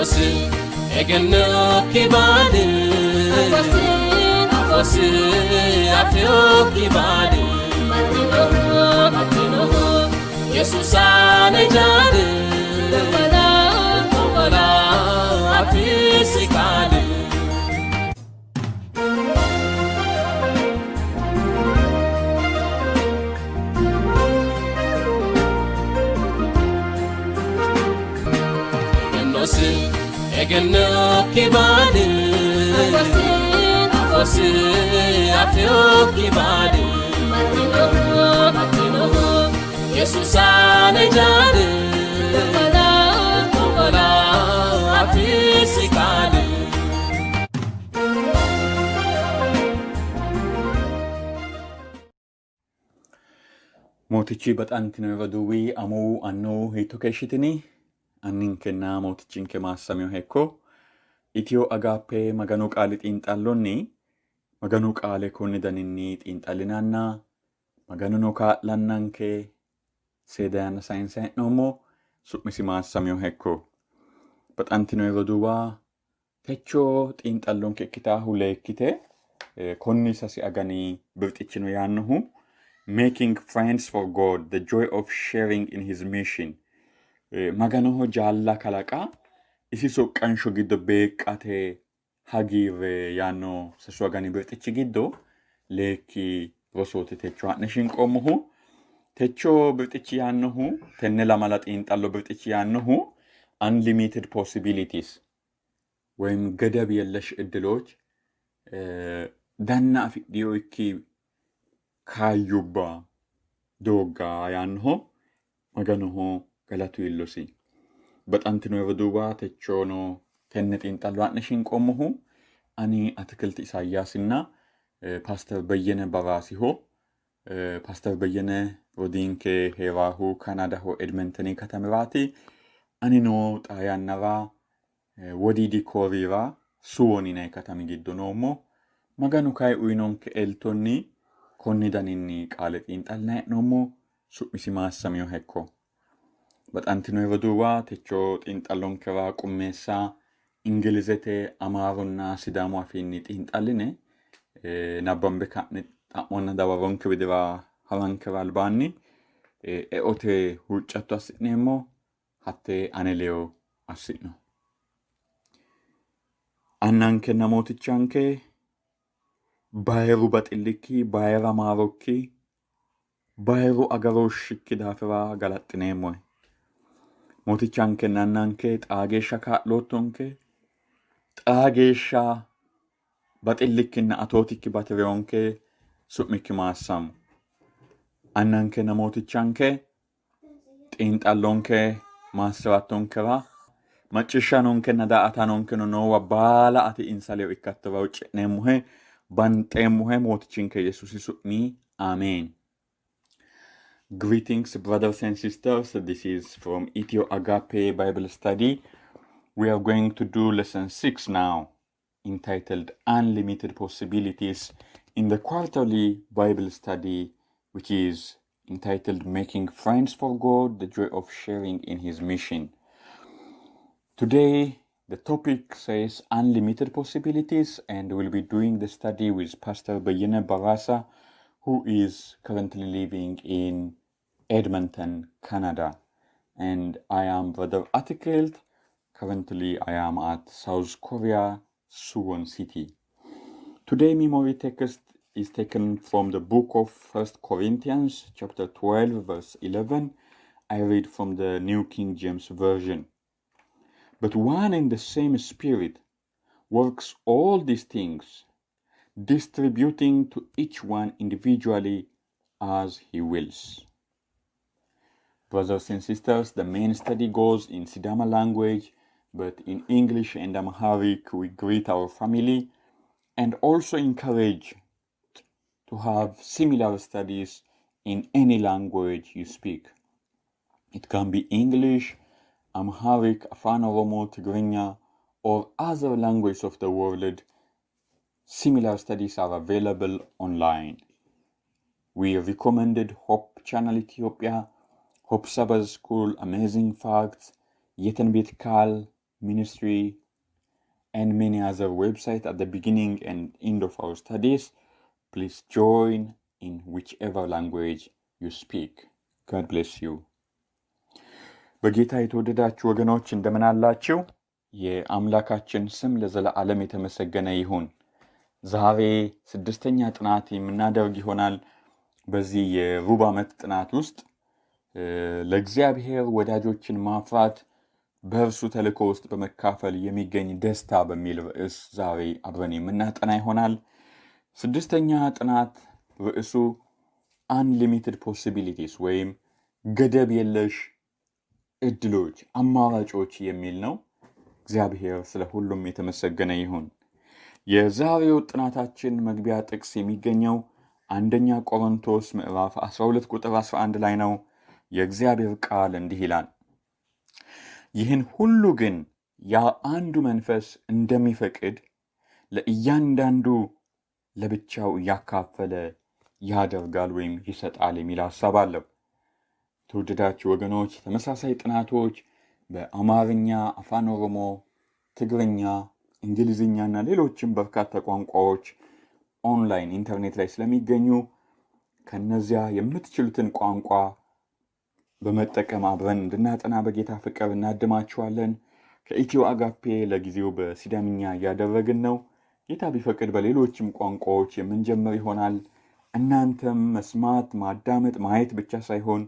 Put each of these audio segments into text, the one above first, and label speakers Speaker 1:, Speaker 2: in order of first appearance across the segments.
Speaker 1: Egennosi egennokki baali afosi afiyokki baali baxxinohu Yesuusa ane jaali gongola afisi qaali. Egennosi egennokki baali afosi afiyokki baali baxxinohu Yesuusa ane jaali gongola afisi qaali.
Speaker 2: Mootichi baxantino roduuwi amuwu annuwu hiitto keeshshitini? Anninkenna mootichinke maassaminoha ikko. Itiyo Agaappe Maganu qaali xiinxallonni Maganu qaale konni daninni xiinxallinanna Maganuno kaa'lannanke seeda yanna sayinse hee'noommo. Su'misi maassaminoha ikko. Baxantino roduuwa techo xiinxallonke ikkitaahu leekkite konni sasi agani birxichino yaannohu Making Friends for God, the Joy of Sharing in His Mission. Maganoho jaalla kalaqa isi soqqansho giddo beeqqate hagiirre yaanno sasu agani birxichi giddo leekki rosooti techo ha'ne shinqoommohu. Techo birxichi yaannohu tenne lamala xiinxallo birxichi yaannohu Unlimited Possibilities ወይም ገደብ የለሽ እድሎች danna afidhinoikki kaayyubba doogga yaannoho Maganoho galatu iillosi. Baxantino roduuwa techono tenne xiinxallo ha'ne shinqoommohu ani Atikilti Isayaasinna Paaster Beyyene Baraasiho. Paaster Beyyene rodiinke hee'raahu Kanaadaho Edmenteni katamiraati. Anino xaa yannara Wodiidi Kooriyira Suwon yinanni katami giddo noommo. Maganu kayi uyinonke eltonni konni daninni qaale xiinxallinanni hee'noommo. Su'misi maassaminoha ikko. Baxantino roduuwa, techo xiinxallonkera qummeessa Ingilizete, Amaarunna Sidaamu afiinni xiinxalline nabbambe ka'ne xa'monna dawaronke widira harankera albaanni eote huuccatto assi'neemmo. Hatte ane ledo assi'no. Annankenna Mootichanke, bayiru baxillikki, bayira maarokki, bayiru agarooshshikki daafira galaxxineemmohe. Mootichankenna Annanke, xaa geeshsha kaa'loottonke, xaa geeshsha baxillikkinna atootikki bati'reyonke, su'mikki maassamo. Annankenna Mootichanke, xiinxallonke maassi'rattonkera, macciishshaanonkenna daa''ataanonkeno noowa baala ati insa ledo ikkattora huucci'neemmohe, banxeemmohe Mootichinke Yesuusi su'mi Ameen. Greetings, brothers and sisters. This is from Ethio Agape Bible Study. We are going to do lesson 6 now, entitled Unlimited Possibilities in the quarterly Bible study, which is entitled Making Friends for God, the Joy of Sharing in His Mission. Today, the topic says Unlimited Possibilities, and we'll be doing the study with Pastor Beyene Barasa, who is currently living in Edmonton, Canada. And I am Brother Atikelt. Currently, I am at South Korea, Suwon City. Today, memory text is taken from the book of First Corinthians, chapter 12, verse 11. I read from the New King James Version. But one and the same Spirit works all these things, distributing to each one individually as he wills. Brothers and sisters, the main study goes in Sidama language, but in English and Amharic we greet our family and also encourage to have similar studies in any language you speak. It can be English, Amharic, Afan Oromo, Tigrinya, or other language of the world. Similar studies are available online. We recommended Hope Channel Ethiopia, Hope Sabbath School, Amazing Facts, Yetenbit Kal, Ministry and many other websites at the beginning and end of our studies. Please join in whichever language you speak. God bless you. በጌታ የተወደዳችሁ ወገኖች እንደምን አላችሁ? የአምላካችን ስም ለዘለዓለም የተመሰገነ ይሁን። ዛሬ ስድስተኛ ጥናት የምናደርግ ይሆናል። በዚህ የሩብ ዓመት ጥናት ውስጥ ለእግዚአብሔር ወዳጆችን ማፍራት በእርሱ ተልእኮ ውስጥ በመካፈል የሚገኝ ደስታ በሚል ርዕስ ዛሬ አብረን የምናጠና ይሆናል። ስድስተኛ ጥናት ርዕሱ unlimited possibilities ወይም ገደብ የለሽ እድሎች፣ አማራጮች የሚል ነው። እግዚአብሔር ስለ ሁሉም የተመሰገነ ይሁን። የዛሬው ጥናታችን መግቢያ ጥቅስ የሚገኘው አንደኛ ቆሮንቶስ ምዕራፍ 12 ቁጥር 11 ላይ ነው። የእግዚአብሔር ቃል እንዲህ ይላል፣ ይህን ሁሉ ግን ያ አንዱ መንፈስ እንደሚፈቅድ ለእያንዳንዱ ለብቻው እያካፈለ ያደርጋል ወይም ይሰጣል የሚል ሀሳብ አለው። ተወደዳችሁ ወገኖች፣ ተመሳሳይ ጥናቶች በአማርኛ፣ አፋን ኦሮሞ፣ ትግርኛ፣ እንግሊዝኛ እና ሌሎችም በርካታ ቋንቋዎች ኦንላይን ኢንተርኔት ላይ ስለሚገኙ ከነዚያ የምትችሉትን ቋንቋ በመጠቀም አብረን እንድናጠና በጌታ ፍቅር እናድማችኋለን። ከኢትዮ አጋፔ ለጊዜው በሲዳምኛ እያደረግን ነው። ጌታ ቢፈቅድ በሌሎችም ቋንቋዎች የምንጀምር ይሆናል። እናንተም መስማት፣ ማዳመጥ፣ ማየት ብቻ ሳይሆን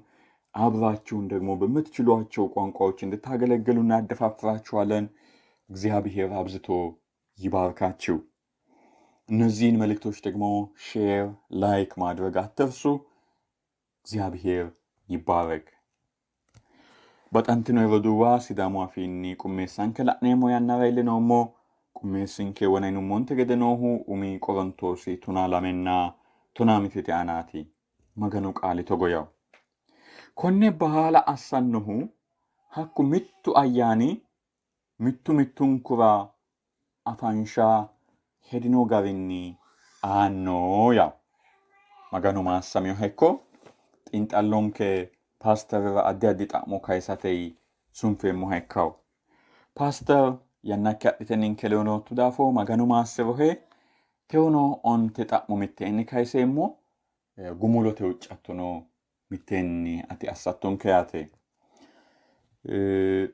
Speaker 2: አብራችሁን ደግሞ በምትችሏቸው ቋንቋዎች እንድታገለግሉ እናደፋፍራችኋለን። እግዚአብሔር አብዝቶ ይባርካችሁ። እነዚህን መልእክቶች ደግሞ share፣ like ማድረግ አትርሱ። እግዚአብሔር ይባረክ። Baxantino roduuwa, Sidaamu afiinni qummeessanke la'neemmo yannara iillinoommo. Qummeessinke wona yinummonte gede noohu umi Qorontoosi 12ና 15 aanaati. Maganu qaali togo yawo. Konne baala assannohu hakku mittu ayyaani mittu mittunkura afansha hedino garinni aanno yawo. Maganu maassaminoha ikko. Xiinxallonke paasterera addi addi xa'mo kayisate sunfeemmoha ikkawo. Paaster, yannakki adhite ninke ledo nootto daafo Maganu maassirohe. Tewono 10 xa'mo mitteenni kayiseemmo, gumulote huuccattono mitteenni ati assattonke yaate.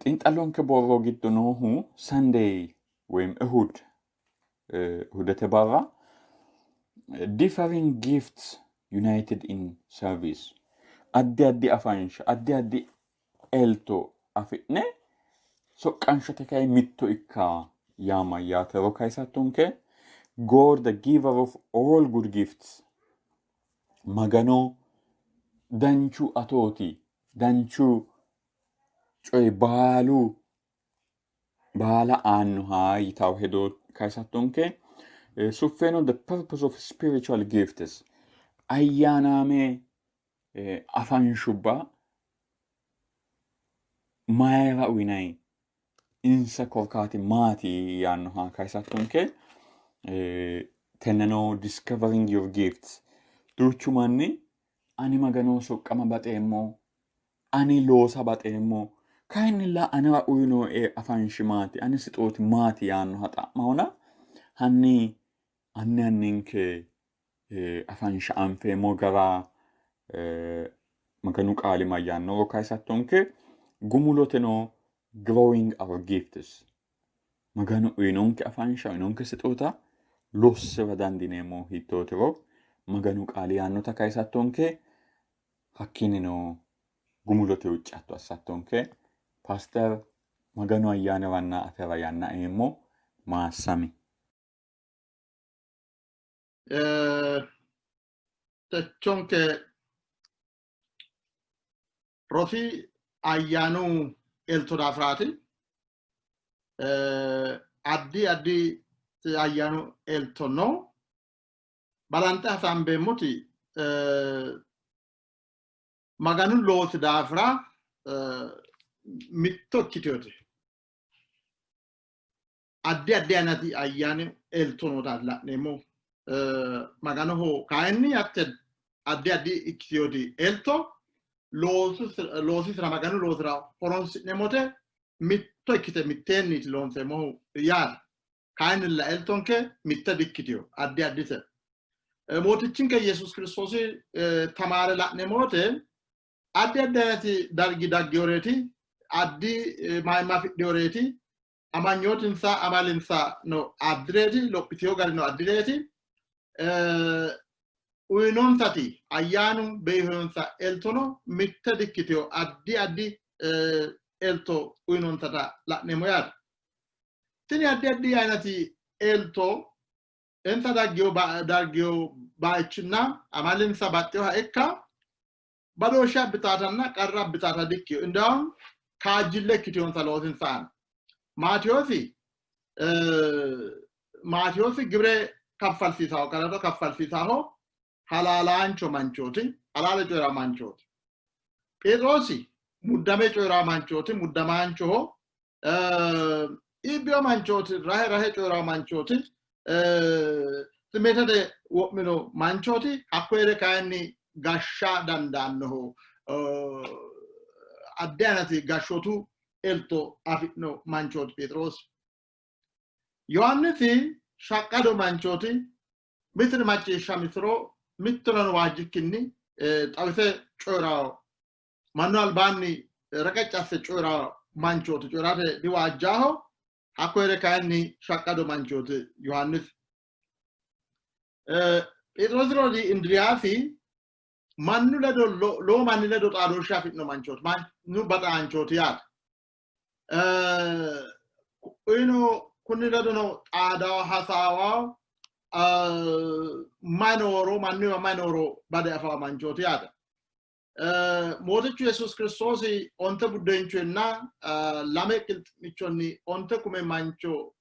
Speaker 2: Xiinxallonke borro giddo noohu Sunday ወይም እሁድ፣ እሁደተ barra differing gifts united in service፣ addi addi afansha, addi addi elto afi'ne soqqanshote kayi mitto ikka yaa mayyaatero kayisattonke. God the giver of all good gifts, Magano danchu atooti, danchu coyi baalu baala aannoha yitawo hedo kayisattonke. Suffeno the purpose of spiritual gifts, ayyaanaame afanshubba mayira uyinayi, insa korkaati maati yaannoha kayisattonke. Tenneno discovering your gifts, duuchu manni ani Maganoho soqqama baxeemmo, ani loosa baxeemmo, kayinnilla anera uyinoe afanshi maati, ane sixooti maati yaannoha xa'mahona, hanni anni anninke afansha anfeemmo gara Maganu qaali mayyaannoro kayisattonke. Gumuloteno growing our gifts, Maganu uyinonke afansha, uyinonke sixoota lossira dandiineemmo hiittootiro Maganu qaali yaannota kayisattonke. Hakkiinnino gumulote huuccatto assattonke. Paaster, Maganu ayyaaniranna atera yanna eemmo, maassami.
Speaker 3: Techonke rosi ayyaanu elto daafiraati. Addi addi ayyaanu elto no. Balanxe hasaambeemmoti Maganu loosi daafira mitto ikkiteyote. Addi addi ayinati ayyaanu elto noota la'neemmo. Maganoho kayinni hatte addi addi ikkiteyoti elto loosisira, Maganu loosira horonsi'neemmote. Mitto ikkite mitteenniiti loonseemmohu yaate. Kayinnilla eltonke mitte dikkitino, addi addite. Mootichinke Yesuus Kiristoosi tamaare la'neemmo wote addi addi ayinati dargi daggeyoreeti, addi mayimma afidhiyoreeti, amanyootinsa amalinsa no addireeti, lophitiyo gari no addireeti. Uyinonsati ayyaanu beehinonsa eltono mitte dikkitino, addi addi elto uyinonsata la'neemmo yaate. Tini addi addi ayinati elto insa daggiyo dargiyo bayichinna amalinsa baxxinoha ikka badooshshe abbitaatanna qarra abbitaata dikkino. Indaawum kaajjille ikkitinonsa loosinsa aana. Maatiyoosi Maatiyoosi gibire kaffalsiisaho, qaraxo kaffalsiisaho, halaalaancho manchooti, halaale coyi'ra manchooti. Pheexiroosi muddame coyi'ra manchooti, muddamaanchoho. Iibbiyo manchooti, rahe rahe coyi'ra manchooti, simeetete wo'mino manchooti, hakko hee're kayinni gashsha dandaannoho. Addi ayinati gashshootu elto afi'no manchooti Pheexiroosi. Yohaannisi shaqqado manchooti, mitiri macciishshamisiro mittoreno waajjikkinni xawise coyi'ranno, mannu albaanni reqecci asse coyi'ranno manchooti, coyi'rate diwaajjaaho, hakko hee're kayinni shaqqado manchooti Yohaannisi. Pheexiroosi rodii Indiriyaasi mannu ledo lowo manni ledo xaadooshshe afi'no manchooti, mannu baxaanchooti yaate. Uyino kunni ledono xaadawo hasaawawo mayi nooro mannuwa mayi nooro bade afawo manchooti yaate. Mootichu Yesuus Kiristoosi onte buddeenchonna lame qilxa'michonni 9,000 mancho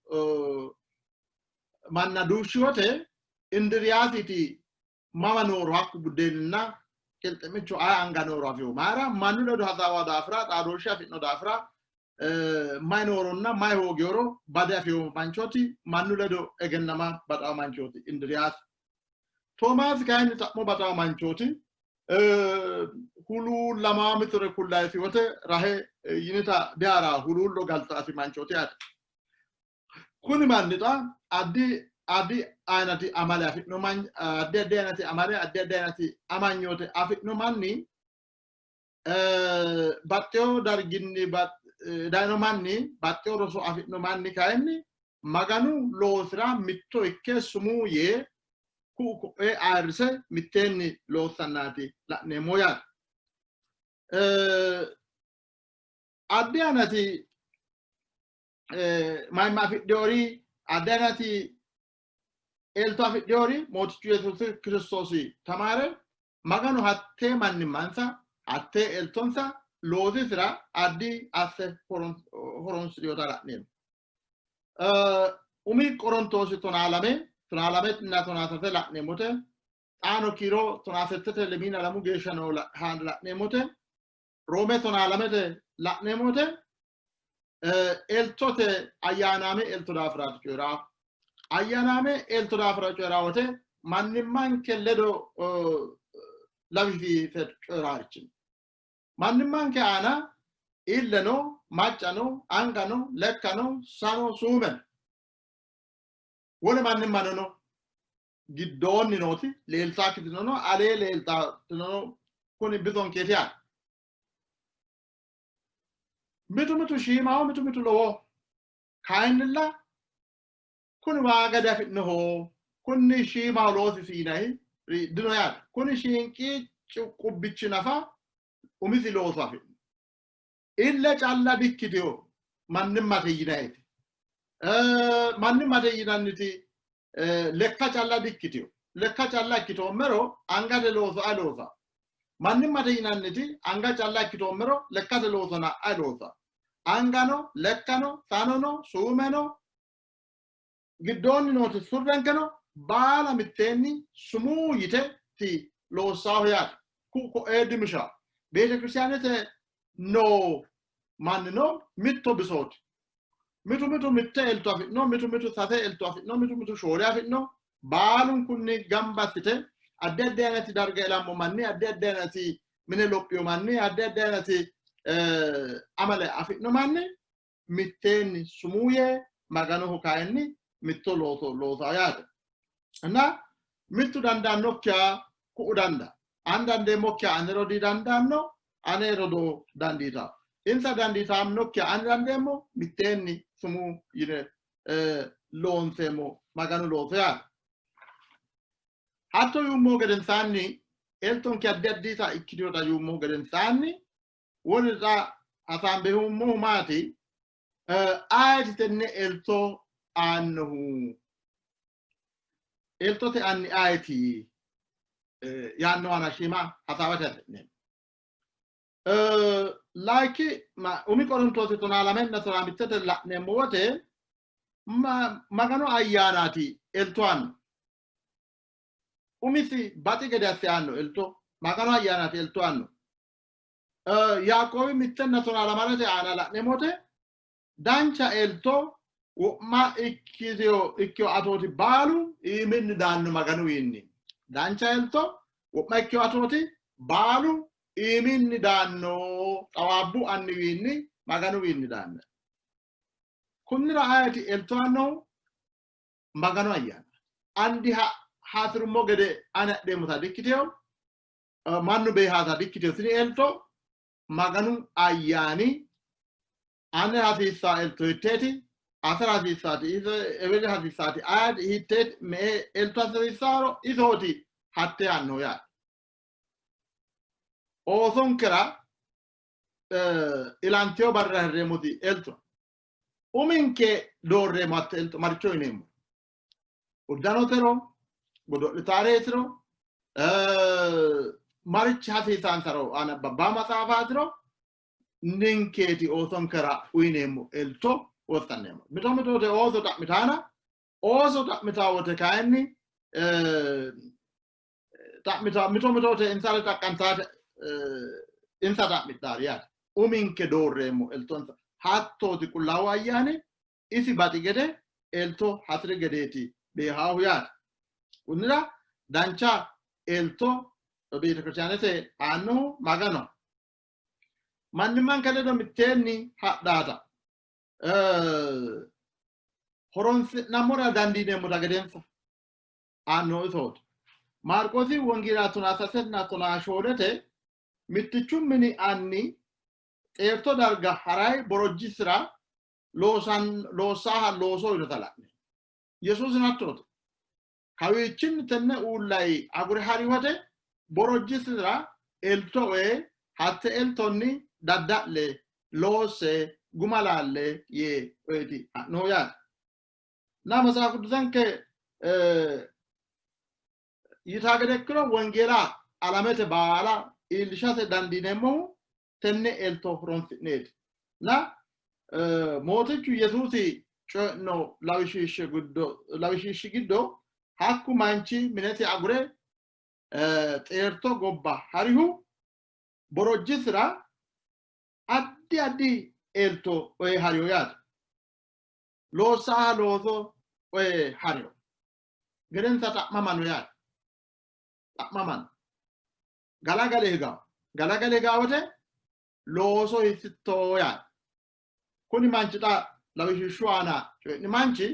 Speaker 3: manna duushshi wote Indiriyaasiiti mama nooro hakku buddeeninna qilxa'micho aye anga nooro afino. Mayira mannu ledo hasaawa daafira xaadooshshe afi'no daafira mayi nooronna mayi hoogeworo bade afino manchooti, mannu ledo egennama baxawo manchooti Indiriyaasi. Toomaasi kayinni xa'mo baxawo manchooti. Huluullamaa mitore kullayisi wote rahe yinita dihara huluullo galtaasi manchooti yaate. Kuni manni xa addi addi ayinati amale afi'no manni, addi addi ayinati amale, addi addi ayinati amanyoote afi'no manni, baxxewo darginni dayino manni, baxxewo roso afi'no manni kayinni Maganu loosira mitto ikke sumuu yee ku'u ko'ee ayirrise mitteenni loossannaati la'neemmo yaate. Addi anati mayimma afidhinori, addi anati elto afidhinori Mootichu Yesuusi Kiristoosi tamaare Maganu hattee mannimmansa hattee eltonsa loosisira addi asse horonsi'rinota la'neemmo. Umi Qorontoosi 12, 12nna 13 la'neemmote, xaano kiiro 18 lemiina lamu geeshsha noo la'neemmote, Roome 12 la'neemmote, eltote ayyaanaame elto daafiraati coyi'raa. Ayyaanaame elto daafira coyi'raa wote mannimmanke ledo lawisiise coyi'raarichino. Mannimmanke aana illeno, maccano, angano, lekkano, sano, suumeno wole mannimmano no. Giddoonni nooti leeltaakkitino no, alee leeltaatino no. Kuni bisonkeeti yaate. Mitu mitu shiimaho, mitu mitu lowo. Kayinnilla kuni waaga diafi'noho, kunni shiimaho loosisi yinanni dino yaate. Kuni shiinqi qubbichi nafa umisi looso afi'no. Ille calla dikkitino mannimmate yinanniti. Mannimmate yinanniti lekka calla dikkitino. Lekka calla ikkitoommero angate looso ayi loosa? Mannimmate yinanniti anga calla ikkitoommero lekkate loosona ayi loosa? Angano, lekkano, sanono, suumeno, giddoonni nooti surrenkeno baala mitteenni sumuu yite ti loossaahu yaate. Ku'u ko'ee dimisha. Beetekiristaanete noo mannino mitto bisooti. Mitu mitu mitte elto afi'no, mitu mitu sase elto afi'no, mitu mitu shoole afi'no. Baalunkunni gamba assite addi addi ayinati darga ilammo manni, addi addi ayinati mine lophiyo manni, addi addi ayinati amale afi'no manni mitteenni sumuu yee Maganoho kayinni mitto looso loosa yaate. እና mittu dandaannokkiha ku'u danda an dandeemmokkiha ane rodii dandaanno ane rodoo dandiitanno insa dandiitannokkiha ani dandeemmo mitteenni sumuu yine loonseemmo Maganu looso yaate. Hatto yuummohu gedensaanni eltonke addi addita ikkitinota yuummohu gedensaanni wole xa hasaambeemmohu maati? Ayeti tenne elto aannohu? Eltote anni ayeti? Yaannohana shiima hasaawate hasi'neemmo. Layki umi Qorontoosi 12 13 la'neemmo wote Maganu ayyaanaati elto aanno. Umisi baxi gede asse aanno elto Maganu ayyaanaati elto aanno. Yaaqoobi 1 12 aana la'neemmo wote dancha elto wo'ma ikkino atooti baalu iiminni daanno Maganuwiinni. Dancha elto wo'ma ikkino atooti baalu iiminni daanno xawaabbu anniwiinni Maganuwiinni daanno. Kunnira ayeti elto aannohu? Maganu ayyaana. Andi hasi'rummo gede ani adheemmota dikkitino, mannu beehaata dikkitino. Tini elto Maganu ayyaani ane hasiissaa elto hitteeti, atera hasiissaati, eweli hasiissaati, ayeti hitteeti, me''e elto hasiissaaro isooti hatte aannohu yaate. Oosonkera ilantino barra hirreemmoti elto uminke doorreemmo hatte elto maricho yineemmo? Uddanotero, godo'litaareetiro, marichi hasiisaansaro anabbabba maxaafaatiro ninkeeti oosonkera uyineemmo elto wossanneemmo. Mito mito wote ooso xa'mitaana ooso xa'mitaa wote kayinni xa'mita mito mito wote insara xaqqantaate insa xa'midhaari yaate. Uminke doorreemmo eltonsa. Hattooti Qullaawu Ayyaani isi baxi gede elto hasi'ri gedeeti beehaahu yaate. Kunnira dancha elto beetekiristaanete aannohu Maganoho. Mannimmanke ledo mitteenni hadhaata horonsi'nammora dandiineemmota gedensa aanno isooti. Maarqoosi wongeela 13 14 mittichu mini anni xeerto darga harayi borojjisira loossaaha looso uyinota la'ne. Yesuusino hattooti. Kawiichinni tenne uullayi agure hari wote borojjisira elto oye hatte eltonni dadda'le loosse guma laalle yee oyeti ha'nohu yaate. Na Matsaaf Qiddusanke yitaa gede ikkiro wongeela alamete baala iillishate dandiineemmohu tenne elto horonsi'neeti. Na Mootichu Yesuusi coyi'no lawishshi giddo hakku manchi minesi agure xeerto gobba harihu borojjisira addi addi elto oye hariho yaate. Loossaaha looso oye hariho. Gedensa xa'mamano yaate. Xa'mamano. Galagale higawo. Galagale higaa wote looso hiissitto yaate. Kuni manchi xa lawishshu aana coyi'ni manchi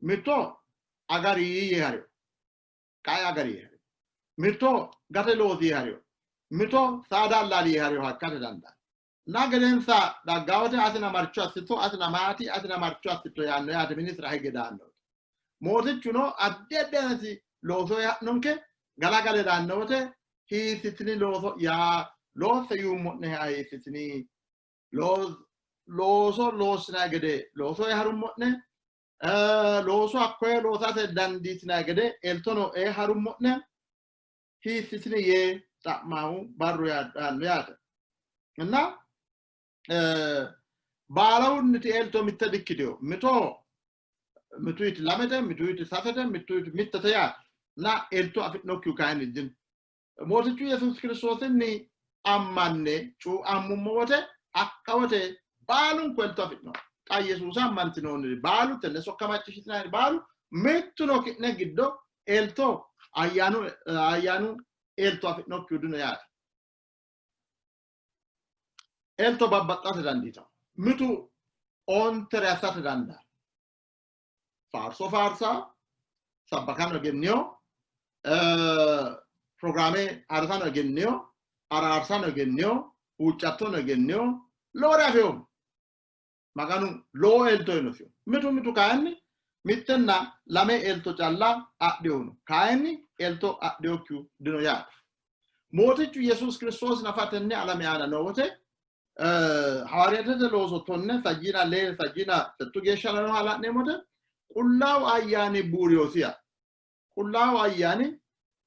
Speaker 3: mitto agari yee hariho. Qae agari yee hariho. Mitto gate loosi yee hariho. Mitto saada allaali yee hariho hakkate dandaanno. Na gedensa daggaa wote atina marcho assitto, atina maati, atina marcho assitto yaanno yaate minisira hige daanno. Mootichuno addi addi anasi looso yaa'nonke galagale daanno wote hiissitini looso yaa loosse yuummo'neha hiissitini looso loossinanni gede looso ee harummo'ne looso hakkoye loosate dandiitinanni gede eltono ee harummo'ne hiissitini yee xa'maahu barru yaanno yaate. እና baalawunniti elto mitte dikkitino. Mito mituyiti lamete, mituyiti sasete, mituyiti mittete yaate. Na elto afi'nokkihu kayinni dino. Mootichu Yesuusi Kiristoosinni ammanne cuuammummo wote hakka wote baalunku elto afi'no. Xa Yesuusa ammantinoonniri baalu tenne sokka macciishshitinanniri baalu mittuno ki'ne giddo elto ayyaanu ayyaanu elto afi'nokkihu dino yaate. Elto babbaxxate dandiitanno. Mitu Ontere assate dandaa. Faarso faarsa, sabbakano egenniyo, pirogiraame harisano egenniyo, araarsano egenniyo, huuccattono egenniyo, lowore afeyo. Maganu lowo elto uyinosiho. Mitu mitu kayinni mittenna lame elto calla adhinohu no. Kayinni elto adhinokkihu dino yaate. Mootichu Yesuusi Kiristoosi nafa tenne alame aana noo wote hawaariyaatete looso tonne sajjiina lee sajjiina settu geeshsha nooha la'neemmote Qullaawu Ayyaani buuriyosiya. Qullaawu Ayyaani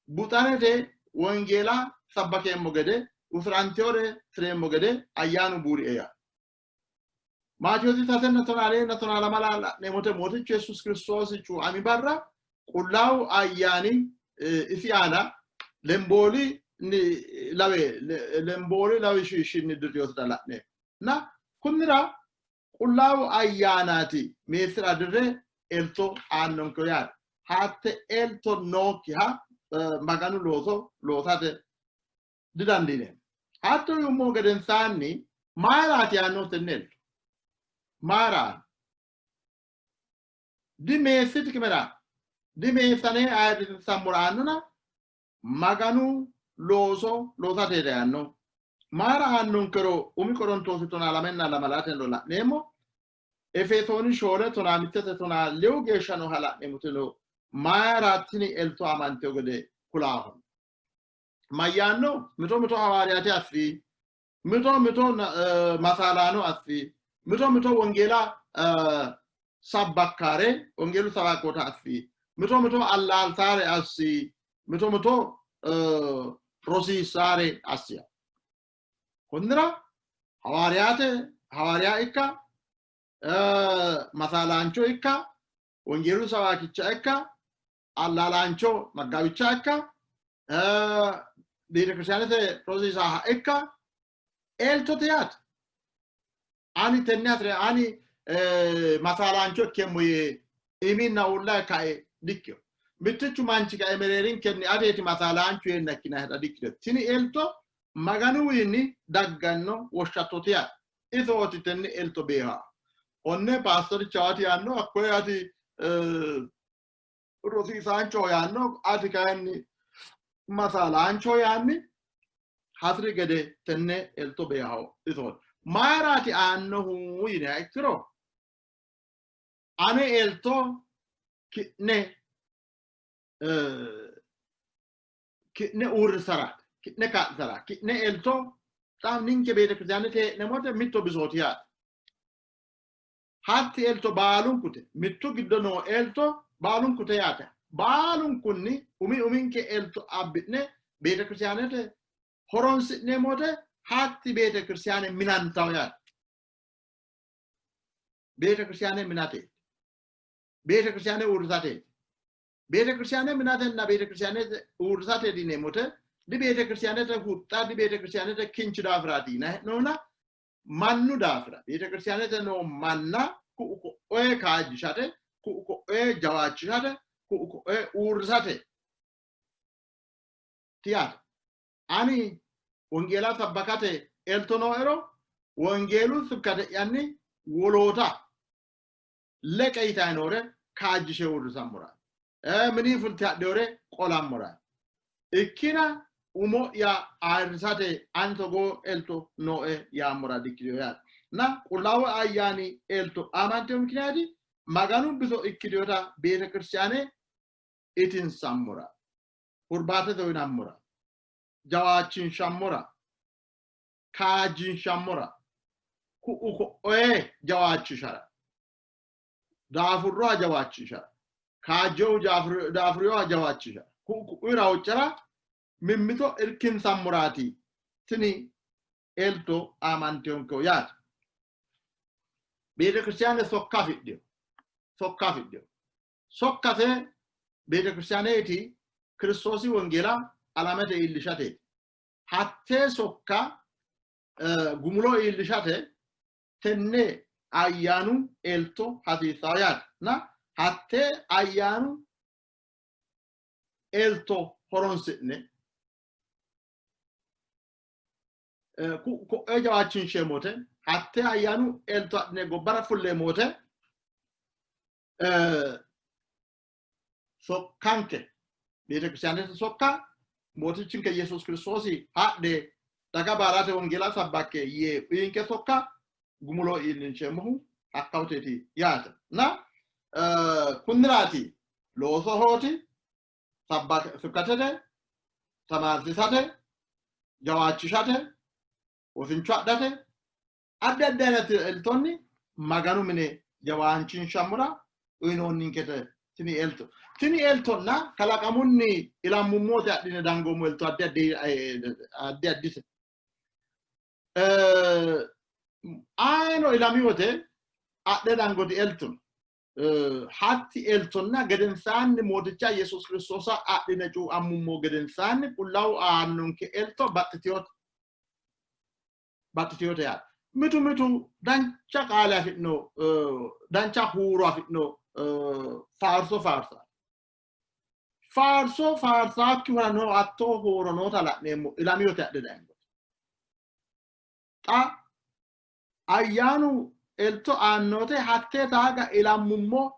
Speaker 3: buxanete wongeela sabbakeemmo gede, usurantewore tireemmo gede ayyaanu buurie yaa. Maatewoosi sasenna tonaa leenna tonaa lamala la'neemmote Mootichu Yesuusi Kiristoosi cuuami barra Qullaawu Ayyaani isi aana lembooli lawe lembooli lawishshinni dirrinosita la'neemmo. Na kunnira Qullaawu Ayyaanaati meessira dirre elto aannonke yaate. Hatte elto nookkiha Maganu looso loosate didandiineemmo. Hatto yuummo gedensaanni mayiraati yaannohu tenne elto? Mayiraati? Dimeessi xiqimera dimeessanee ayirrinsammora aannona Maganu looso loosateeti yaanno. Mayira aannonkero umi Qorontoosi tonaa lamenna lamalateno la'neemmo. Efesooni shoole tonaa mittete tonaa lewu geeshsha nooha la'neemmoteno mayira tini elto amanteyo gede kulaaho. Mayyaanno? Mito mito hawaariyaate assi, mito mito masaalaano assi, mito mito wongeela sabbakkaare, wongeelu sabaakoota assi, mito mito allaaltaare assi, mito mito rosiissaare assi. Konnira hawaariyaate hawaariya ikka, masaalaancho ikka, wongeelu sawaakicha ikka, allaalaancho maggawicha ikka, beetekiristaanete rosiisaha ikka eltote yaate. Ani tenne hasi're ani masaalaancho ikkeemmo yee iiminna uulla kae dikkino. Mittichu manchi kae mereerinkenni ateeti masaalaanchu yeenna ikkinaheta dikkino. Tini elto Maganuwiinni dagganno woshshattooti yaate. Isooti tenne elto beeha. Konne paasterichaati yaanno, hakkoye ati rosiisaanchoho yaanno, ati kayinni masaalaanchoho yaanni hasi'ri gede tenne elto beehaho isooti. Mayiraati aannohu yiniha ikkiro ane elto ki'ne ki'ne uurrisaraati, ki'ne kaa'lisara, ki'ne elto xa ninke beetekiristaanete hee'neemmote mitto bisooti yaate. Hatti elto baalunkute, mittu giddo noo elto baalunkute yaate. Baalunkunni umi uminke elto abbi'ne beetekiristaanete horonsi'neemmote hatti beetekiristaane minantawo yaate. Beetekiristaane minate, beetekiristaane uurrisateeti. Beetekiristaane minatenna beetekiristaane uurrisate yineemmote dibeetekiristaanete huxxa dibeetekiristaanete kinchi daafiraati yinanni hee'noona mannu daafira beetekiristaanete noo manna ku'u ko'oye kaajjishate ku'u ko'oye jawaachishate ku'u ko'oye uurrisate tiyaate. Ani wongeela sabbakate elto nooero wongeelu sibkate'yanni woloota leqe yitayi noore kaajjishe uurrisammora mini fulte hadhinore qolammora ikkina umo'ya ayirrisate ani togoo elto nooe yaammora dikkitino yaate. Na Qullaawu Ayyaani elto aamantino mikiniyaati Maganu biso ikkitinota beetekiristiyaane itinsammora, hurbaatete uyinammora, jawaachinshammora, kaajjinshammora, ku'u ko'oye jawaachishara, daafurroha jawaachishara, kaajjehu daafuriyoha jawaachishara, ku'u ku'uyira huuccara, mimmito irkinsammoraati tini elto aamantinonkehu yaate. Beetekiristiyaane sokka afidhino. Sokka afidhino. Sokkase beetekiristiyaaneti Kiristoosi wongeela alamete iillishateeti. Hattee sokka gumulo iillishate tenne ayyaanu elto hasiissanno yaate. Na hattee ayyaanu elto horonsi'ne ko'e jawaachinsheemmote Hatte ayyaanu elto adhine gobbara fulleemmo wote sokkanke beetekiristaanete sokka Mootichinke Yesuus Kiristoosi hadhe daga baalate wongeela sabbakke yee uyinke sokka gumulo iillinsheemmohu hakkawoteeti yaate. Na kunniraati loosohooti sibkatete, tamaarsisate, jawaachishate, wosincho adhate, addi addi ayinati eltonni Maganu mine jawaachinshammora uyinoonninkete tini elto. Tini eltonna kalaqamunni ilammummote adhine dangoommo elto addi addi addi addite. Ayino ilami wote adhe dangoti elto no. Hatti eltonna gedensaanni Mooticha Yesuus Kiristoosa adhine cuuammummo gedensaanni Qullaawu aannonke elto baxxitinote. Baxxitinote yaate. Mitu mitu dancha qaale afi'no, dancha huuro afi'no faarso faarsa. Faarso faarsaakkihura noo hattoo huuro noota la'neemmo ilamiyote adhe dayingote. Xa ayyaanu elto aannote hattee taaga ilammummo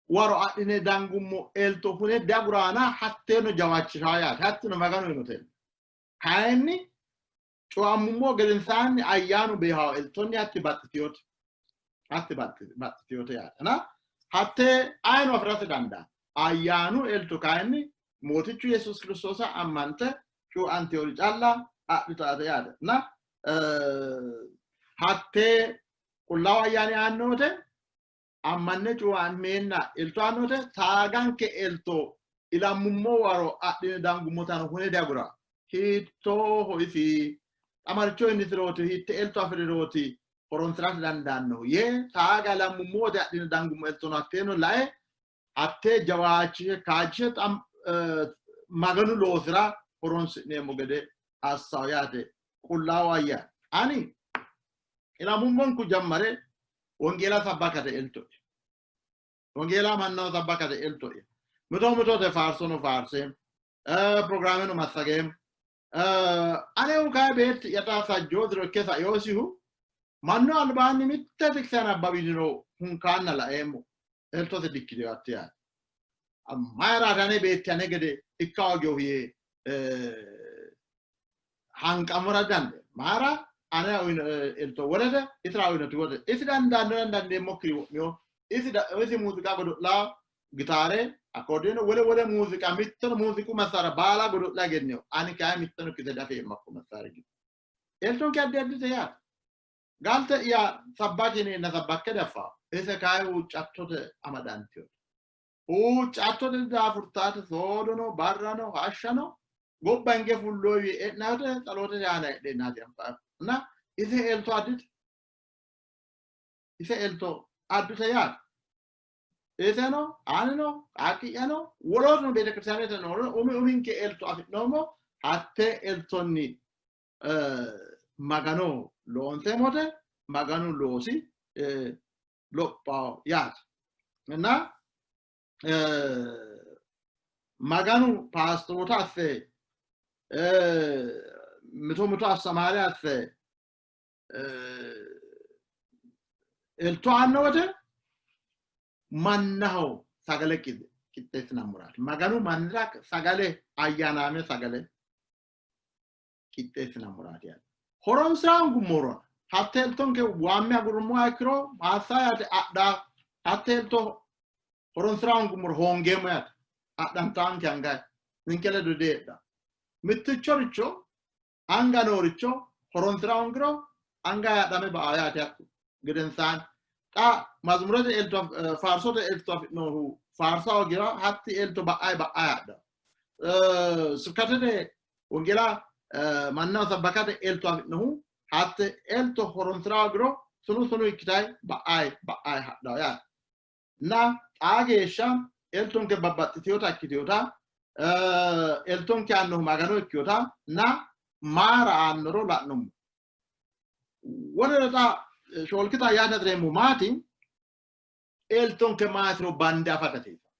Speaker 3: waro adhine dangummo elto hune diaguraana hatteeno jawaachishaa yaate. Hattino Maganu yinote. Kayinni cuuammummo gedensaanni ayyaanu beehawo eltonni hatti baxxitinote. Hatti baxxitinote yaate. Na hattee ayino afi'rate dandaanno. Ayyaanu elto kayinni Mootichu Yesuus Kiristoosa ammante cuuantewori calla adhitate yaate. Na hattee Qullaawu Ayyaani aannote ammanne cuuammeenna elto aannote taaganke elto ilammummo waro adhine dangummotano hune diagura. Hiittooho isi xamarcho innisirooti hiitte elto afi'rirooti horonsi'rate dandaannohu yee taaga ilammummo wote adhine dangummo eltono hatteeno lae hattee jawaachishe kaajjishe Maganu loosira horonsi'neemmo gede assawo yaate Qullaawu Ayyaani. Ani ilamummonku jammare wongeela sabbakate elto'ya. Wongeela mannaho sabbakate elto'ya. Mito mitote faarsono faarseemmo, pirogiraameno massageemmo. Anehu kayi beetti'ya xa sajjoo diro ikke saeosihu mannu albaanni mitte tikse nabbawiniro hunkaanna laeemmo. Eltote dikkitino hatte yaate. Mayiraati ane beetti ane gede ikka hooginohu yee hanqamora dande. Mayira ane uyino elto wolete, isira uyinoti wolete. Isi dandaanno dandeemmokkiri wo'mino. Isi muuziiqa godo'la, gitaare, akoordiyoone, wole wole muuziiqa mittono muuziiqu massaara baala godo'la egennino. Ani kayi mittono ikkite diafeemmo hakko massaari giddo. Eltonke addi addite yaate. Galte'ya sabbaki yineenna sabbakke diaffanno. Ise kayi huuccattote amadantinote. Huuccattote daafurtaate soodono barrano hashshano gobba hinge fulloywi e'nate tsaloote aana heedheennaati anfannihu. Na ise elto addite. Ise elto addite yaate. Iseno anino qaaqqi'yano wolootuno beetekiristaanete noorino umi uminke elto afi'noommo. Hatte eltonni Magano loonseemmote Maganu loosi lophawo yaate. Na Maganu paastoota asse mito mito assamaare asse elto aanno wote mannaho sagale qixxeessinammoraati. Maganu mannira sagale ayyaanaame sagale qixxeessinammoraati yaate. Horonsira hoongummoro hatte eltonke waamme agurrummoha ikkiro maassa yaate adha hatte elto horonsira hoongummoro hoongeemmo yaate. Adhantaanke anga ninke ledo deedha. Mittichoricho anga nooricho horonsira hoongiro anga adhame ba'a yaate hakku gedensaanni. Xa mazmurete elto faarsote elto afi'nohu faarsa hoogiro hatti elto ba'ayi ba'ayi hadha. Sibkatete wongeela mannaho sabbakate elto afi'nohu hatte elto horonsira hoogiro sunu sunu ikkitayi ba'ayi ba'ayi hadhawo yaate. Na xaa geeshsha eltonke babbaxxitinota ikkitinota eltonke aannohu Magano ikkinota na maara aannoro la'nummo. Wolere xa shoolkita yaate hasi'reemmo maati? Eltonke maatiro bande afate hasiisanno.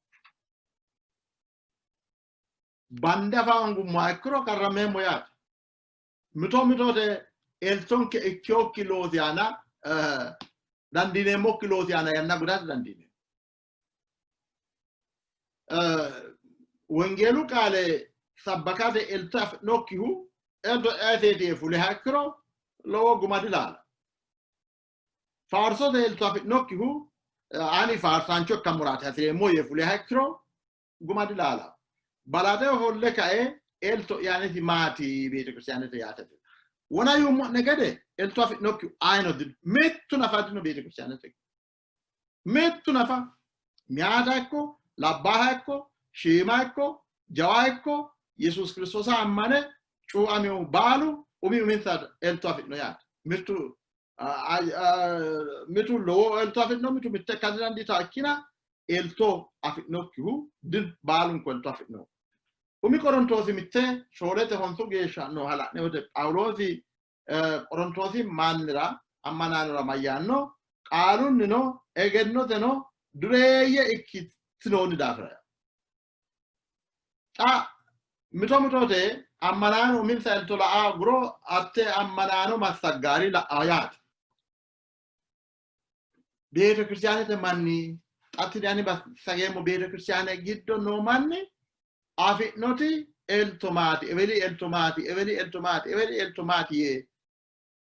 Speaker 3: Bande afa hoongummoha ikkiro qarrammeemmo yaate. Mito mitote Eltonke ikkiyokki loosi aana dandiineemmokki loosi aana yanna gudate dandiineemmo. Wongeelu qaale sabbakate elto afi'nokkihu elto ayeteeti yee fuliha ikkiro lowo guma dilaala. Faarsote elto afi'nokkihu ani faarsaancho ikkammoraati hasi'reemmo yee fuliha ikkiro guma dilaala. Balaxe ofolle kae elto'yaaniti maati beetekiristaanete yaate. Wona yuummo'ne gede elto afi'nokkihu ayino dino. Mittu nafa dino beetekiristaanete. Mittu nafa meyaata ikko labbaaha ikko shiima ikko jawa ikko Yesuus Kiristoosa ammane cuuaminohu baalu umi uminsa elto afi'no yaate. Mittu mitu lowo elto afi'no mitu mitte ikka didandiitanno ikkina elto afi'nokkihu dino baalunku elto afi'no. Umi Qorontoosi mitte shoolete honsu geeshsha nooha la'ne wote Phaawuloosi Qorontoosi mannira ammanaanora mayyaanno? Qaalunnino egennoteno dureeyye ikkitinoonni daafira. Xa mito mitote ammanaano uminsa elto la'a guro hatte ammanaano massaggaari la'a yaate. Beete kiristaanete manni xa tini ani massageemmo beete kiristaane giddo noo manni afi'noti elto maati, eweli elto maati, eweli elto maati, eweli elto maati yee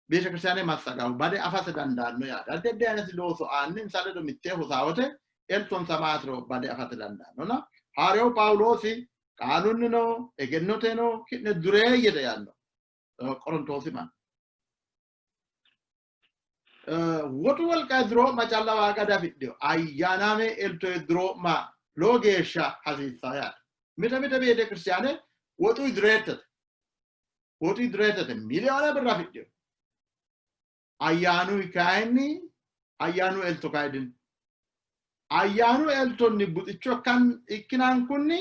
Speaker 3: beete kiristaane massagahu bade afate dandaanno yaate. Addi addi ayinati looso aanni insa ledo mittee hosawote eltonsa maatiro bade afate dandaannona. Hawaariyawu Phaawuloosi qaalunnino egennoteno ki'ne dureeyyete yaanno Qorontoosi manna. Woxu wolqa duroo'ma calla waaga diafidhino. Ayyaanaame elto duroo'ma lowo geeshsha hasiissanno yaate. Mite mite beetekiristaane woxu dureettete. Woxu dureettete miliyoone birra afidhino. Ayyaanu kayinni ayyaanu elto kayi dino. Ayyaanu eltonni buxicho ikkinankunni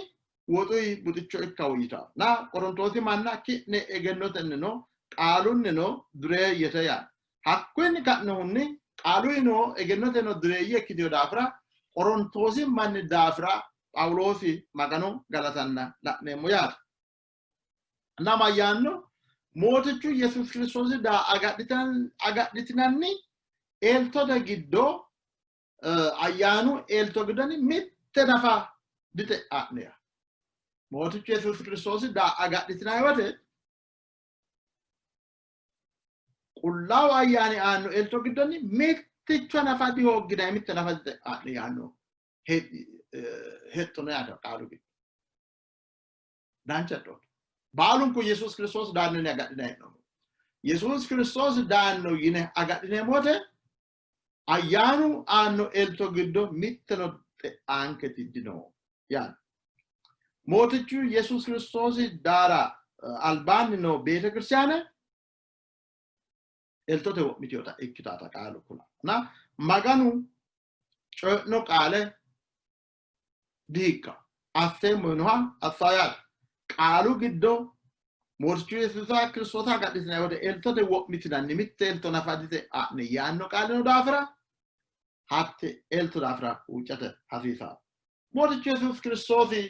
Speaker 3: woxuyi buxicho ikka woyyitanno. Na Qorontoosi manna ki'ne egennotennino qaalunnino dureeyyete yaanno. Hakkuyinni ka'nohunni qaaluyino egennoteno dureeyye ikkitino daafira Qorontoosi manni daafira Phaawuloosi Magano galatanna la'neemmo yaate. Na mayyaanno? Mootichu Yesuusi Kiristoosi daa agadhitinanni eltote giddo ayyaanu elto giddonni mitte nafa dite'a'ne. Mootichu Yesuusi Kiristoosi daa agadhitinanni wote Qullaawu Ayyaani aanno elto giddonni mitticho nafa dihoogginanni, mitte nafa dite'a'ne yaanno hexxo no yaate qaalu giddo. Dancha hexxooti. Baalunku Yesuusi Kiristoosi daanno yine agadhinanni hee'noommo. Yesuusi Kiristoosi daanno yine agadhineemmo wote ayyaanu aanno elto giddo mitteno xe'aanketi dino yaanno. Mootichu Yesuusi Kiristoosi daara albaanni noo beetekiristaane eltote wo'mitinota ikkitata qaalu kula. Na Maganu coyi'no qaale dihiqqanno. Asseemmo yinoha assa yaate. Qaalu giddo Mootichu Yesuusa Kiristoosa agadhitinanni wote eltote wo'mitinanni mitte elto nafa dite'a'ne yaanno qaali noo daafira hatte elto daafira huuccate hasiisanno. Mootichu Yesuusi Kiristoosi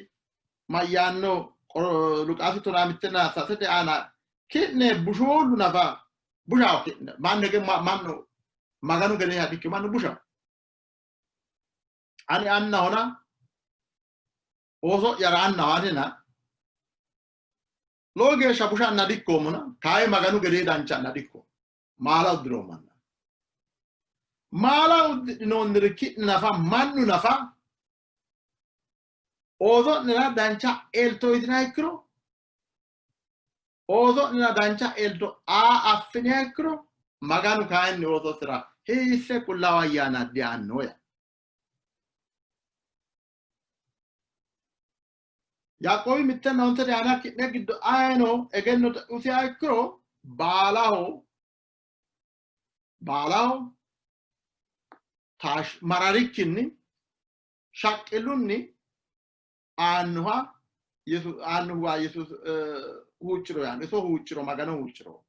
Speaker 3: mayyaanno Luqaasi tonaa mittenna sasete aana ki'ne bushuullu nafa bushaho ki'ne mannu mannu Maganu gedeeha dikkino mannu bushaho. Ani annahona ooso'yara annaho anina lowo geeshsha busha anna dikkoommona kayi Maganu gedee dancha anna dikko maala uddiroommanna maala uddidhinoonniri ki'ne nafa mannu nafa ooso'nera dancha elto uyitiniha ikkiro ooso'nera dancha elto aa affiniha ikkiro Maganu kayinni oososira hiisse Qullaawa Ayyaana diaanno ya. Yaaqoobi mittenna ontete aana ki'ne giddo ayeno egenno xe'usiha ikkiro baalaho baalaho mararikkinni shaqqillunni aannoha aannohuwa Yesuus huucciro yaanno iso huucciro Magano huucciro.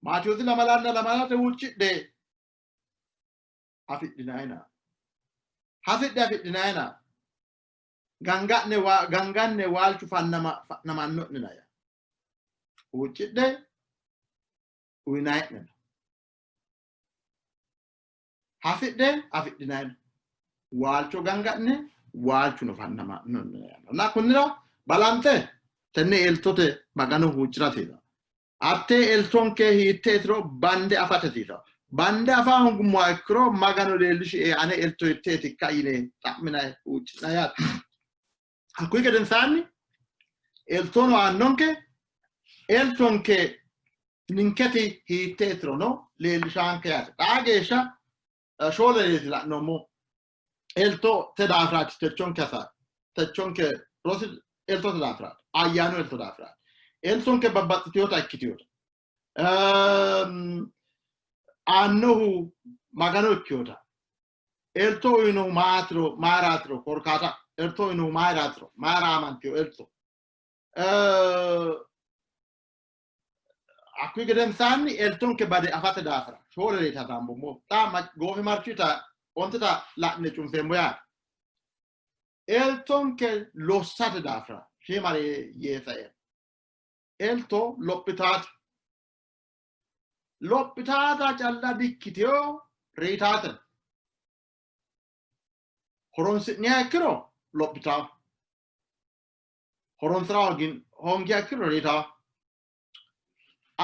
Speaker 3: Maatewoosi lamalanna lamalate huuccidhe afidhinayina hasidhe afidhinayina ganga'ne ganganne waalchu fa'namanno'nena. Huuccidhe, uyinayi'neno. Hasidhe, afidhinayino. Waalcho ganga'ne, waalchuno fannama'no'ne yaanno. Na kunnira balanxe tenne eltote Magano huucci'rate hasiisanno. Hattee eltonke hiitteetiro bande afate hasiisanno. Bande afa hoongummoha ikkiro Maganu leellishie ane elto hiitteetikka yine xa'minayi huucci'nayi yaate. Hakkuyi gedensaanni eltono aannonke, eltonke ninketi hiitteetirono leellishaanke yaate. Xaa geeshsha shoole leeti la'noommo elto te daafiraati techonke hasa techonke rosi eltote daafiraati ayyaanu elto daafiraati. Eltonke babbaxxiteyoota ikkiteyoota aannohu Magano ikkeyota elto uyinohu maatiro mayiraatiro korkaata elto uyinohu mayiraatiro mayira aamantino elto hakkuyi gedensaanni eltonke bade afate daafira shoole reeti hasaambummo xa goofimarchuta ontita la'ne cunfeemmo yaate eltonke lossate daafira shiimare yee saeemmo elto lophitaate lophitaata calla dikkitino reyitaate horonsi'niha ikkiro lophitaa horonsira hoongiha ikkiro reyitaa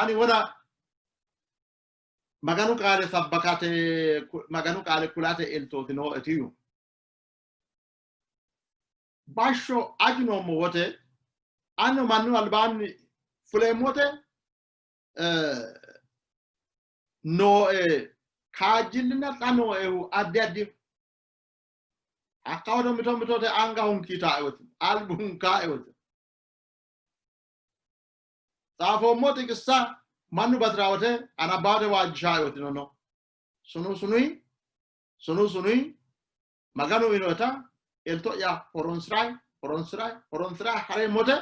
Speaker 3: ani wona Maganu qaale sabbakate Maganu qaale kulate eltooti nooetiyu bashsho aju noommo wote anno mannu albaanni fuleemmo wote nooe kaajjillinna xa nooehu addi addi hakkawono mito mitote anga hunkiitaae wote albu hunkaae wote xaafoommo xiqissa mannu batiraa wote anabbaate waajjishaae wotino no sunu sunuyi sunu sunuyi Maganu uyinoeta elto'ya horonsi'ray horonsi'ray horonsi'ray hareemmote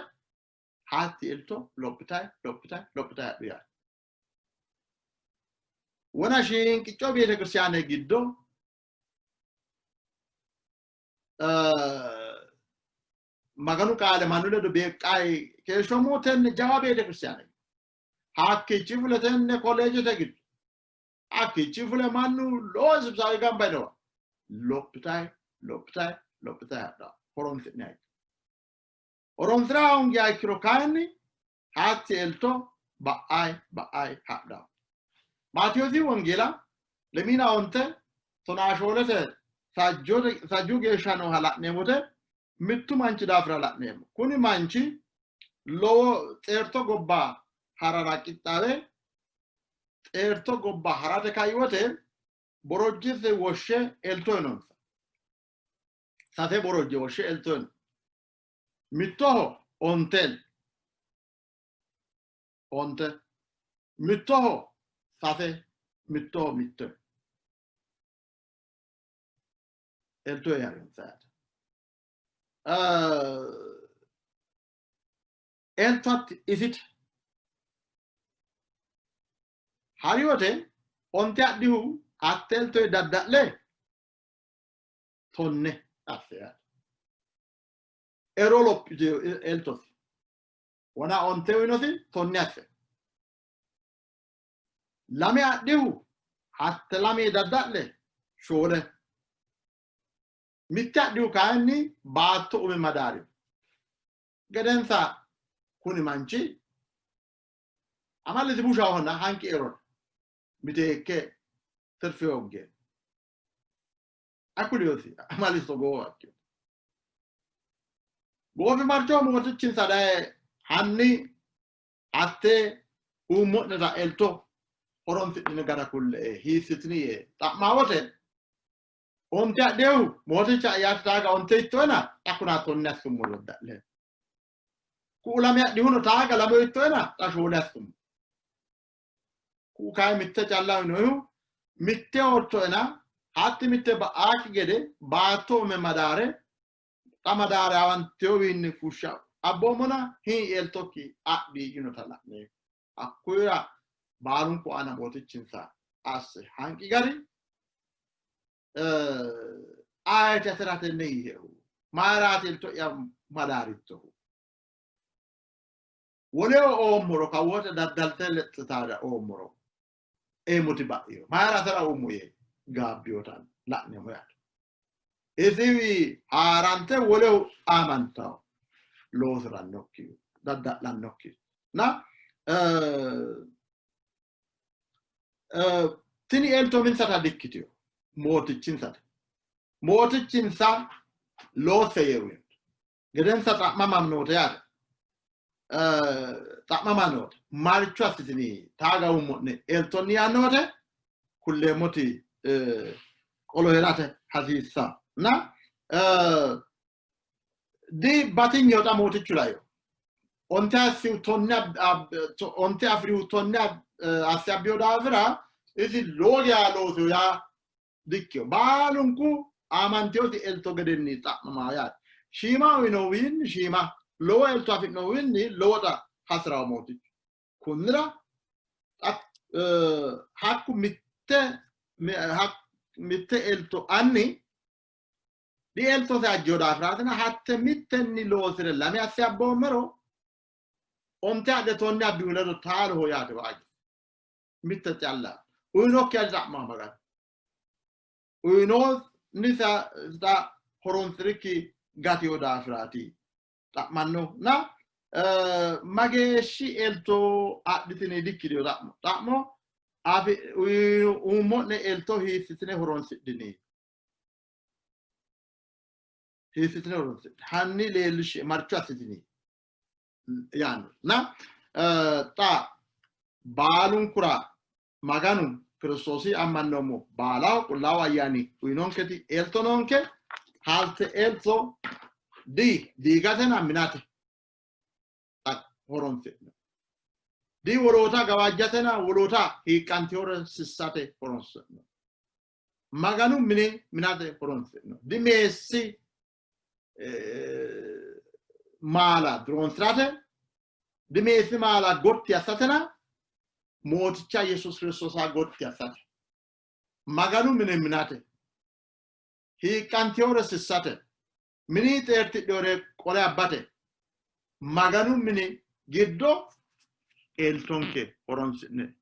Speaker 3: hatti elto lophitay lophitay lophitay hadhu yaate. Wona shiinqicco beetekiristiyaane giddo Maganu qaale mannu ledo beeqqayi keeshshoommo tenne jawa beetekiristiyaane hakkiichi fule tenne kolleejete giddo hakkiichi fule mannu lowo sibsaawi gamba yinowa lophitayi lophitayi lophitayi hadhawo horonsi'niha ikkiro horonsira hoongiha ikkiro kayinni hatti elto ba'ayi ba'ayi hadhawo. Maatiyoosi wongeela lemiina onte tonaashoolete sajjuu geeshsha nooha la'neemmote mittu manchi daafira la'neemmo. Kuni manchi lowo xeerto gobba harara qixxaawe xeerto gobba harate kai wote borojjise woshshe elto yinonsa. Sase borojje woshshe elto yino. Mittoho onte onte mittoho sase mittoho mitte elto yarinsa yaate. Eltotti isite hari wote onte adhihu hatte eltoe dadda'le tonne asse yaate. Ero lophite eltosi wona onte uyinosi tonne asse. Lame adhihu hatte lame dadda'le shoole. Mitte adhihu kayinni baatto ume madaarino. Gedensa kuni manchi amallisi bushahonna hanqi erona miteekke tirfe hogge. Akuliosi amalisi togoo akkino. Goofimarchoho mootichinsa daye hanni hatte uummo'neta elto horonsidhini gara kulle''e hiissitini yee xa'maa wote onte adhihu mooticha ayyaati taaga onte ittoena xa kuna tonne assummo lodda'le. Ku'u lame adhihuno taaga lame ittoena xa shoole assummo. Ku'u kayi mitte calla uyinohu mitte oottoena hatti mitte ba'aakki gede baatto ume madaare xa madaare awanteyowiinni fushsha abboommona hii eltokki adhi yinota la'neemmo. Hakkuyira baalunku aana mootichinsa asse hanqi gari ayeti atera tenne yiihehu? Mayiraati elto'ya madaarittohu? Woleho oommoro kawoote daddalte lexxitaara oommoro eemmoti ba'ino. Mayira atera uummo yee gaabbiyota la'neemmo yaate. Isiwi haarante woleho aamantawo loosirannokki dadda'lannokki na tini elto minsata dikkitino mootichinsate. Mootichinsa loosse yee uyino. Gedensa xa'mama noote yaate. Xa'mama noote. Marcho assitini taaga uummo'ne eltonni yaanno wote kulleemmoti qolo hee'rate hasiissa. Na di batinyeho xa mootichu layo. Onte assihu tonne onte afi'rihu tonne asse abbiyo daafira isi lowo geya loosiho yaa dikkino. Baalunku aamantinoti elto gedenni xa'mama yaate. Shiima uyinohuwiinni shiima, lowo elto afi'nohuwiinni lowota hasi'rawo Mootichu. Kunnira xa hakku mitte mitte elto anni dieltose ajjino daafiraatina hatte mittenni loosire lame asse abboommero onte adhe tonne abbihu ledo taaloho yaate waajji. Mitte calla uyinokkiha dixa'maa Maganu. Uyinoonnisa horoonsi'rikki gatino daafiraati xa'manno. Na mageeshshi elto adhitine dikkitino xa'mo. Xa'mo uummo'ne elto hiissitine horoonsidhini? Hiissitine horoonsidhini? Hanni leellishshe marcho assitini? Yaanno. Na xa baalunkura Maganu Kiristoosi ammannoommo baalaho Qullaawu Ayyaani uyinonketi elto noonke, halte elto di diigatena minate horonsi'no. Di woloota gawajjatena woloota hiiqqantinore sissate horonsi'no. Maganu mine minate horonsi'no. Di meessi maala duroonsi'rate, di meessi maala gotti assatena Mooticha Yesuus Kiristoosa gotti assate, Maganu mine minate, hiiqqantinore sissate, mini xeertidhinore qole abbate, Maganu mini giddo eltonke horonsi'ne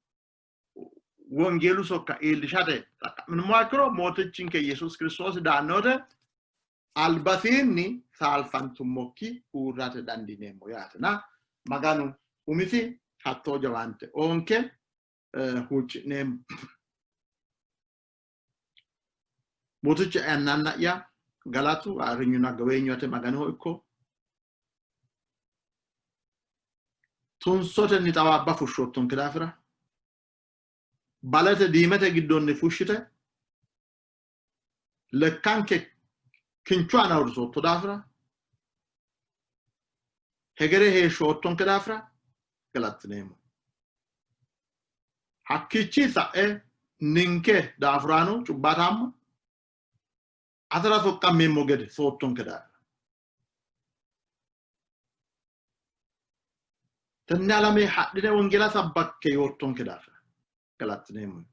Speaker 3: wongeelu sokka iillishate xaqqa'minummoha ikkiro Mootichinke Yesuus Kiristoosi daanno wote albasiinni saalfantummokki uurrate dandiineemmo yaatena Maganu umisi hattoo jawaante oonke huucci'neemmo. Mooticha yannanna'ya galatu ayirrinyunna gaweenyu ate Maganoho ikko. Tunsotenni xawaabba fushshoottonke daafira balete diimete giddonni fushshite lekkanke kinchu aana uurrisootto daafira hegere heeshsho oottonke daafira galattineemmo. Hakkiichi sa'e ninke daafuraano cubbaataamma atera soqqammeemmo gede soottonke daafira. Tenne alame hadhine wongeela sabbakke yoottonke daafira galattineemmo.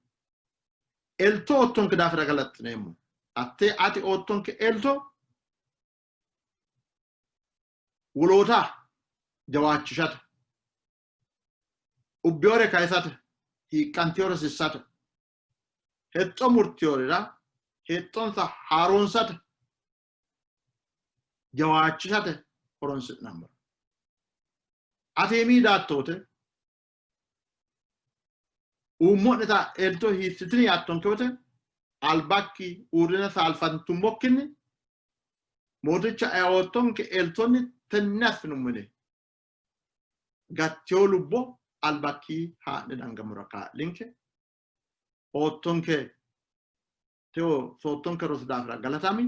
Speaker 3: Elto oottonke daafira galattineemmo. Atte ati oottonke elto woloota jawaachishate, ubbiyore kayisate, hiiqqantiyore sissate, hexxo murtiyorira hexxonsa haaroonsate, jawaachishate horonsi'nammora. Ati iimi daatto wote uummo'neta elto hiissitini yaattonke wote albakki uurrine saalfantummokkinni Mooticha ayoottonke eltonni tenne assinummo yine gattewo lubbo albakki haa'ne dangammora kaa'linke. Oottonke tewo soottonke rosi daafira galatami.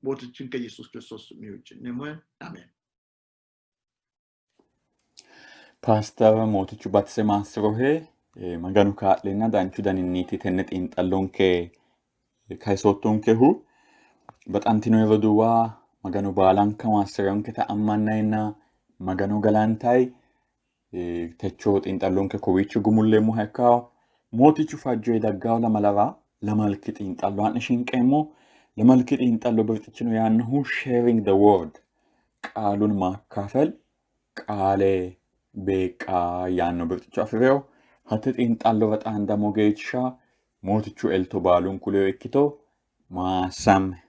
Speaker 3: Mootichinke Yesuus Kiristoos su'minni huucci'neemmohe. Ameen.
Speaker 2: Paaster Mootichu batise maassirohe Maganu kaa'lenna danchu daninniiti tenne xiinxallonke kayisoottonkehu. Baxantino roduuwa Maganu baalanka maassi'ranonketa ammannayinna Magano galantayi techo xiinxallonke kowiicho gumulleemmoha ikkawo. Mootichu fajjoyi daggawo lamalara lamalki xiinxallo ha'ne shinqeemmo. Lamalki xiinxallo birxichino yaannohu sharing the word qaalun maakkaafel. Qaale Beeqqa yaanno birxicho afi'rino. Hatte xiinxallora xaandammo geeshsha Mootichu elto baalunku ledo ikkito. Maassame.